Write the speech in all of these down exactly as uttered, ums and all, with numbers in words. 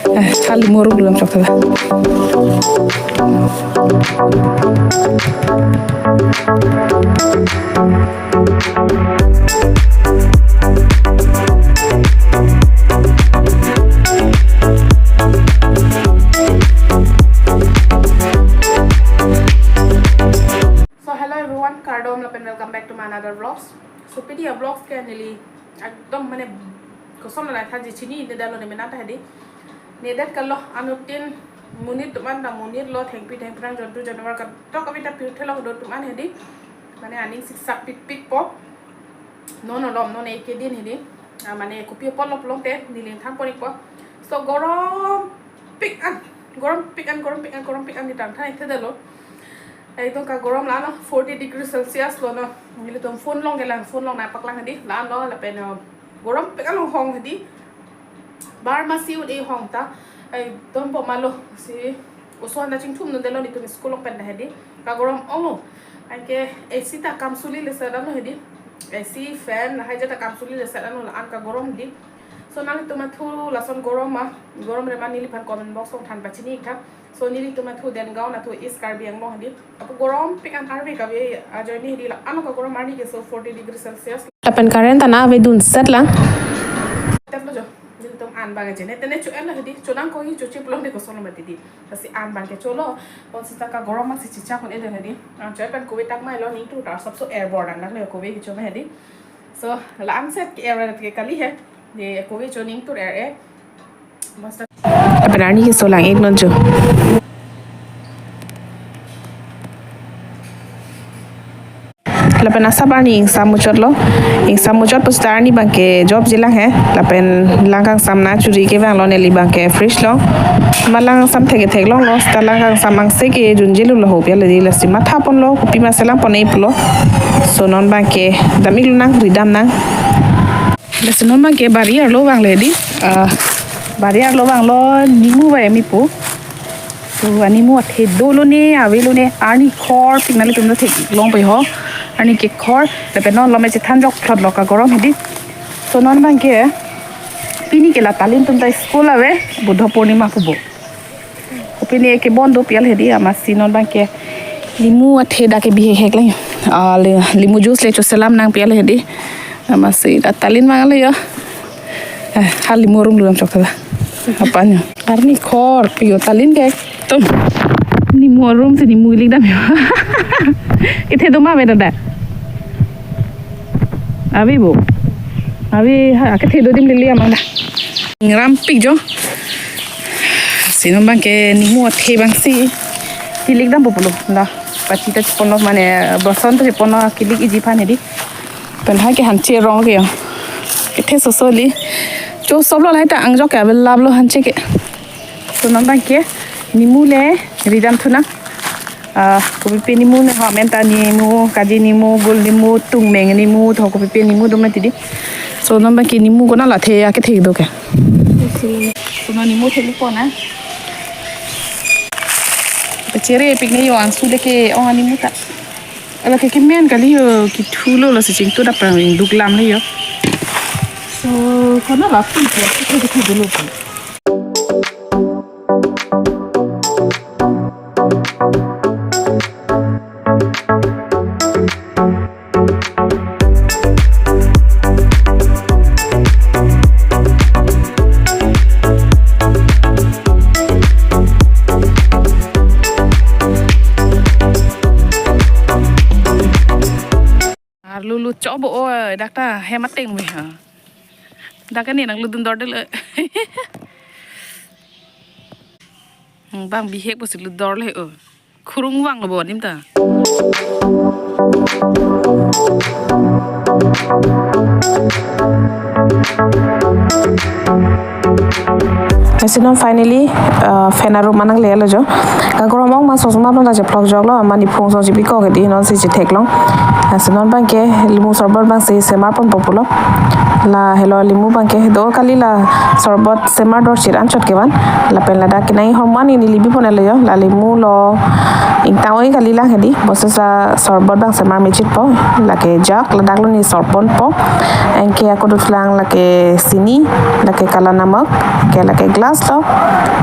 Eh, hali morum belum cok lah. So hello everyone, kardom lapen welcome back to my another vlogs. So pini a-vlogs ke neli ekdom mane koson la thaji chini ne dalo ne menata hedi. Ne det kalo anuttin monit atum an ta monit lo, thengpi thengphrang jontu janwar kadokave ta pirthe along do atum an hedi. Mane aning siksak pikpikpo. Non alom non eke din hedi. Ah, mane kopi apotlo pulote neli thang ponikpo. So gorom pik an, gorom pik an, gorom pik an, gorom pik an di tang than ithedalo. Ekdom kagorom la-an lo, forty degree Celsius lo no. Nelitum phone along kelang, phone along nangpaklang hedi, la-an lo lapen, uh, gorom pik an along hong hedi. Bar masi un-e hong ta. Ekdom bomalo si oso anta chingthum nundelo nelitum school along pen ta hedi. Kagorom onglo. Anke A C ta kam suli le sedan lo hedi. A C, fan, lahai jat ta kam suli le sedan lo, la-an kagorom hedi. So nanglitum athu lason gorom ma, gorom re ma neliphan comment box along than pachini ik tha. So nelitum athu Dengaon athu East Karbi Anglong hedi. Apot gorom pik an arve kave ajoine hedi, la-an lo kagorom arni ke so forty degree Celsius. Lapen current ta na avedun set lang. Tep lo jo, nelitum an abang ajoine. Tene cho-en lo hedi, chonang ko hi choche pulote koson lo mati di. Lasi an abang ke cholo, pon sita kagorom ma si chichak un-e le hedi. An cho pen kove tak mai lo, ning tur ta sop so air bor dan lang le kove kecho ma hedi. So, la-an set ke er ke kali he. De kove cho ning tur er e. Lapen arni keso lang ik non jo. Lapen asap arni ingsam muchot lo. Ingsam muchot pusita arni abang ke job jilang he. Lapen lang kangsam na churi kevang lo, neli abang ke fridge lo. Ma lang kangsam thek thek long lo. Sita lang kangsam angse ke junjelo lo ho pi ale di, lasi matha ponlo, kopi ma selam pon-e pulo. So non abang ke dam ik lonang, ridam nang. Lasi non abang ke bari arlo vang le di. Ah, bari arlo vanglo, nimu ba emi pu. So animu athe dolo ne, avelo ne, arni khor pik, nanglitum ta theklong pe ho. Arni ke khor, lapen non lome chethan jok phlot lo kagorom hedi. So non abang ke pini ke la talin atum ta school ave, Buddha Purnima pubo. Kopine ke bon do pi ale hedi, amatsi non abang ke nimu athe dak ke bihek hek lang. Ah, le, nimu juice le cho selam nang pi ale hedi. Amatsi ta talin mang le yo. Eh, hali morum belum cok lah. Apanya? Arni khor pi yo, talin ke. Tum. Nimu arum si nimu ilik dam yo. Kethe do ma ave dada? Ave bo. Ave ha, kethe do adim lili amang da. Ngram pik jo. Si non abang ke nimu athe abang si kilik dam bo pulo da. Pachi ta cheponlo, mane boson ta cheponlo, kilik iji aphan hedi. Pen hai ke hanche rong ke yo. Kethe soso li. Cho sop lo, lahai ta angjok ke avel lap lo hanche ke. So non abang ke nimu le ridam thu nang. Ah, kopipi nimu ne ho, menta nimu, kaji nimu, gul nimu, tungmeng nimu, tho kopipi nimu do mati di. So non abang ke nimu konat la the ya kethe do ke. So non nimu the lipo na. Pachere pik ne yo, angsu le ke ong animu ta. Ala ke kemen kali yo, kethu lo, lasi chingthu dap pang duk lam le yo. So konat la pun ko, kethe kethe dolo pun. Arlo lo chobo o, dak ta hem ateng me ha. Dak ke ne nanglut dun dor de le. Hmm, bang bihek pusi lut dor le o. Khurung vanglo bo adim ta. Lasi non finally, uh, fan arum an nangle lo jo. Kakoromong ma sosma pon ta cheplok joklo, amat niphung song chipikok hedi non si chetheklong. Lasi non abangke limu sorbot abang si semar ponpo pulo. La helo limu abangke do kali, la sorbot semar dorchit anchot kevan. Lapen ladak kenai hormu an neli bipon elo yo. La limu lo ingtang oi kalilang hedi. Bonseta sorbot abang semar mechitpo. Lake jug, ladak lo neli sor ponpo. Anke ako dothulang lake sini, lake kala namak, ke lake glass lo,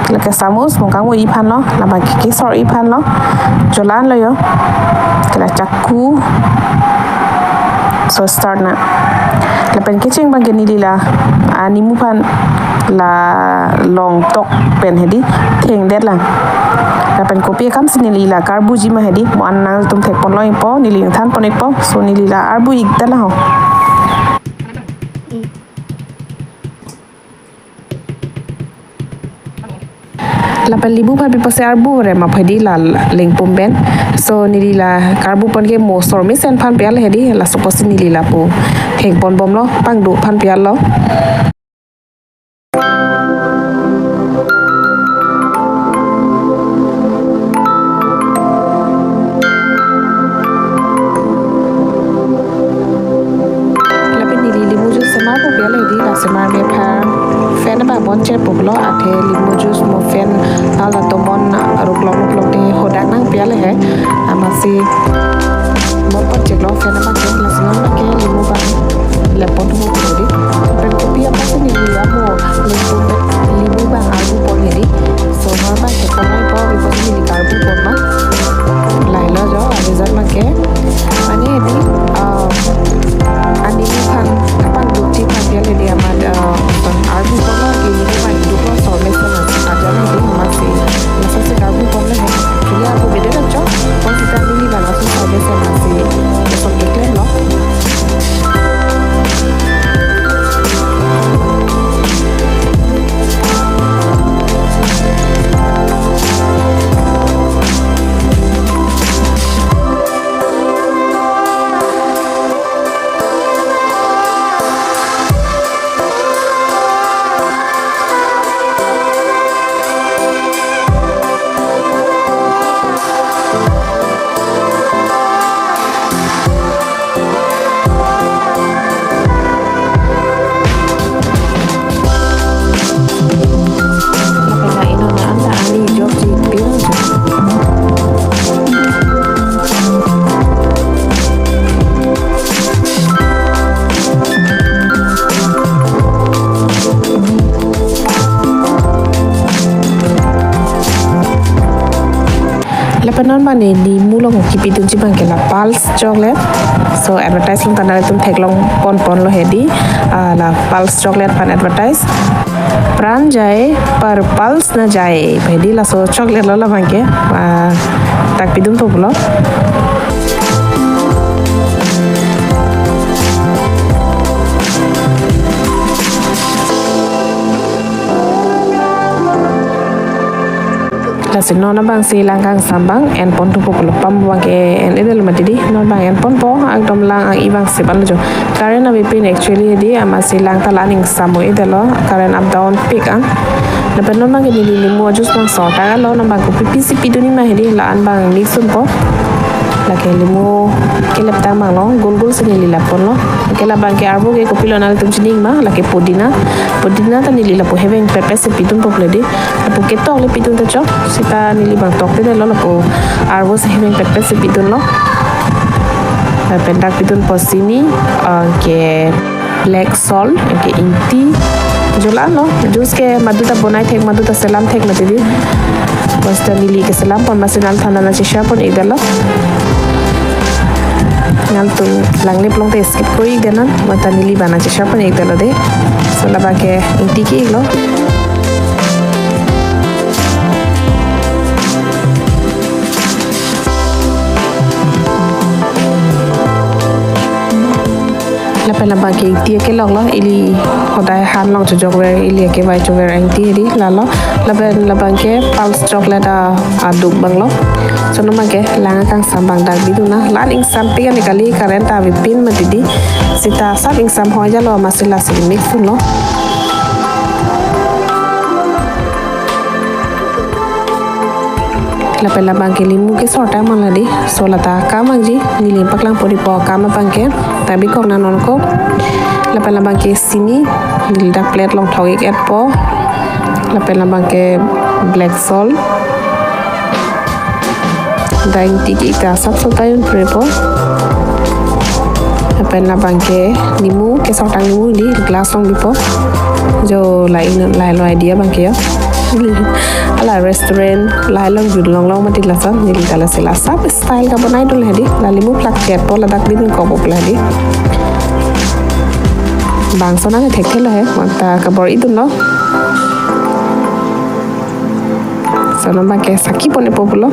ke lake samus, mungkang mo iphan lo, labang ke kesor iphan lo, jolan lo yo, ke la chakku. So start na. Lapen kecheng abangke neli la, ah, nimu aphan la longtok pen hedi, thengdetlang. Lapen kopi akam si neli la karbuji ma hedi, mo an nangtum thekpon long ikpo, neli nangthan pon ikpo, so neli la arbu ikdetlang ho. Lapen limu aphan pi pusi arbu re ma hedi la lengpum pen. So neli la karbu pon ke mo sor mesen aphan pi-al hedi, laso pusi neli lapu thengpon bomlo, pangdu aphan pi-al lo. Lapen neli limu juice semar po pi-al hedi, la semar me aphan fan abang bon cherpo pulo, athe limu juice mo fan ala tomon ruklong ruklong te hodak nang pi-al he. Amatsi mo pon cheklo fan abangke, lasi non abangke limu abang le pon ho hedi. Lapen kopi apotsi neli amo limu, limu abang arbu pon hedi. So non abangke pon nangpo, pi pusi neli karbu pon ma. Lahelo jo, result abangke. Mane hedi, ah, ani aphan, apangdukji aphan pi-al hedi amat, ah, arbu ponlo, ke limu abang duklo, sor mesen ajat hedi, amatsi laso si karbu ponlo he. Actually arbu bedet chok, bonseta neli abang laso sor mesen amatsi lason keklemlo. Lapen non abang neli limu along kipidunji abangke la Pulse chocolate. So advertise along ta nanglitum theklong pon ponlo hedi, ah, la Pulse chocolate aphan advertise. Pran jaye, par pulse na jaye. Hedi laso chocolate lo labangke, ah, dak pidunpo pulo. Lasi non abang si lang kangsam abang en ponthupo pulo, pam abangke en-edetlo mati di, non abang en ponpo, akdom lang ang-i abang si ban lo jo. Current avepin actually hedi, amatsi lang ta la-an ingsam o-edetlo, current up down pik an. Lapen non abangke neli limu juice abang sorta lo, non abang kopi pisi pidunji ma hedi, la-an abang mix dunpo. Lake limu kelep tang abang lo, gol gol si neli la ponlo. Ke labangke arbu ke kopilo nanglitum chini ma, lake pudina. Pudina ta neli lapu heveng pepet si pidunpo pulo di. Lapu ketok le pidun ta chok, seta neli abang tokte detlo, lapu arbu si heveng pepet si pidunlo. Lapen dak pidunpo sini, ah, ke black salt, ke ingti. Jolan lo, juice ke madu ta bonai thek, madu ta selam thek mati di. Bonseta neli keselam pon, amatsi nangthan nangcheshare pon-ikdetlo. Nangtum langle pulote skip kori-ikdet non, bonta neli abang nangcheshare pon-ikdetlo de. So labangke ingti ke-iklo. Lapen labangke ingti kelok lo, ili hodai han along chojokver, ili kevai chover ingti hedi lalo. Lapen labangke Pulse chocolate a, aduk abang lo. So non abangke lang kangsam abang dak bidun na. La-an ingsam pik an kali, current ta avepin mati di. Seta sap ingsam ho-ejatlo, amatsi lasi mix dunlo. Lapen labang ke limu kesor tang mang la dei. So lata akam vangji, neli paklangpo dei pu akam abang ke. Tabi kok na non kok. Lapen labang ke sini, neli dak plate along thok-ik-etpo. Lapen labang ke black salt. Daing tik ik ta sap sota yun prepo. Lapen labang ke limu, kesor tang limu dei, glass along bipo. Jo la ingnon, lahelo idea abang ke yo. Hala restaurant lahai along jun longlong mati lason, neli ta lasi la sap style kabonai dun la dei. La limu plak chetpo, ladak dei ningkokpo la dei. Bangso nang thekthe lo he, manta kabor-i dunlo. So non abang ke saki pon-ikpo pulo.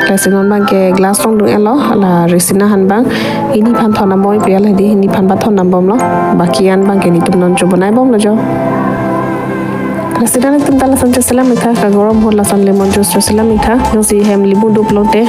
Lasi non abang ke glass along dung-etlo, hala risina han abang. Neliphan thon nambom pu la dei, neliphan ba thon nambomlo. Baki an abang ke netum non chobonai bomlo jo. Lasi nanglitum ta lason cheselam-ik tha, kagorom ahut lason lemon juice cheselam-ik tha. Jongsi hem limu doplo te.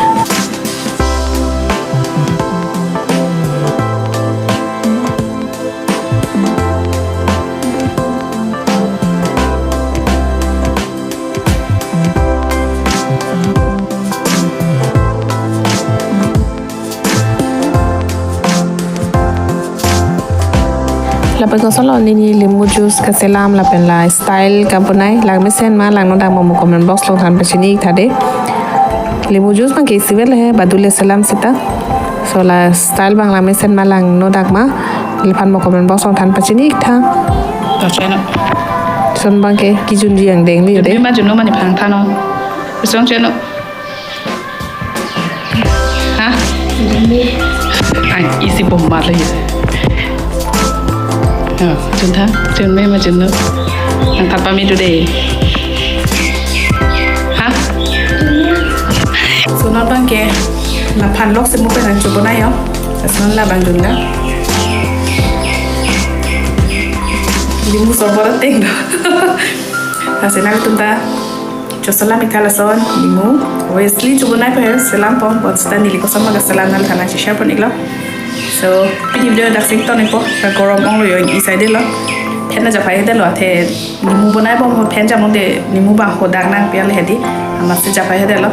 Lapen kosonlo neli limu juice kaselam lapen la style kabonai, langmesen ma langnodak ma mo comment box along than pachini-ik tha dei. Limu juice abang ke isivet le he, badule selam seta. So la style abang langmesen ma langnodak ma, neliphan mo comment box along than pachini-ik tha. To cheno. Lason abang ke kejunji angdeng le dei. Junme ma junno ma nephan thannon. Lason cheno. Ha? Ai, isi bom mat le. Ha, jun tha, junme ma junno. Nangthan pame dei. Ha? So non abang ke laphan lok si mo pen nangchobonai yo. Lason labang junlo. Limu sorbot ateng do. Lasi nangtum ta choselam-ik tha lason limu. Obviously chobonai pen selam pon, but seta neli koson ma kaselam nangthan nangcheshare pon-iklo. So pini video daksi ton-ikpo, kagorom onglo yo, isi dei lo. Phen ta japai dei lo, athe limu bonai bom phen jam-ong te limu abang hodak nang pu la he dei. Amatsi japai dei lo.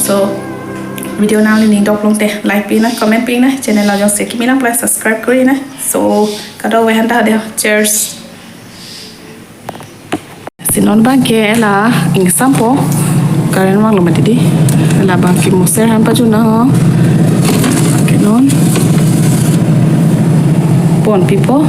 So video nanglining dok long te like pi nang, comment pi nang, channel along jongsi kimi nang, please subscribe kori nang. So kadokave aphan ta dei, cheers. Si non abang ke la ingsampo. Current vanglo mati dei. Labang ke moser aphan pajun nang ho. Ke non ponpipo.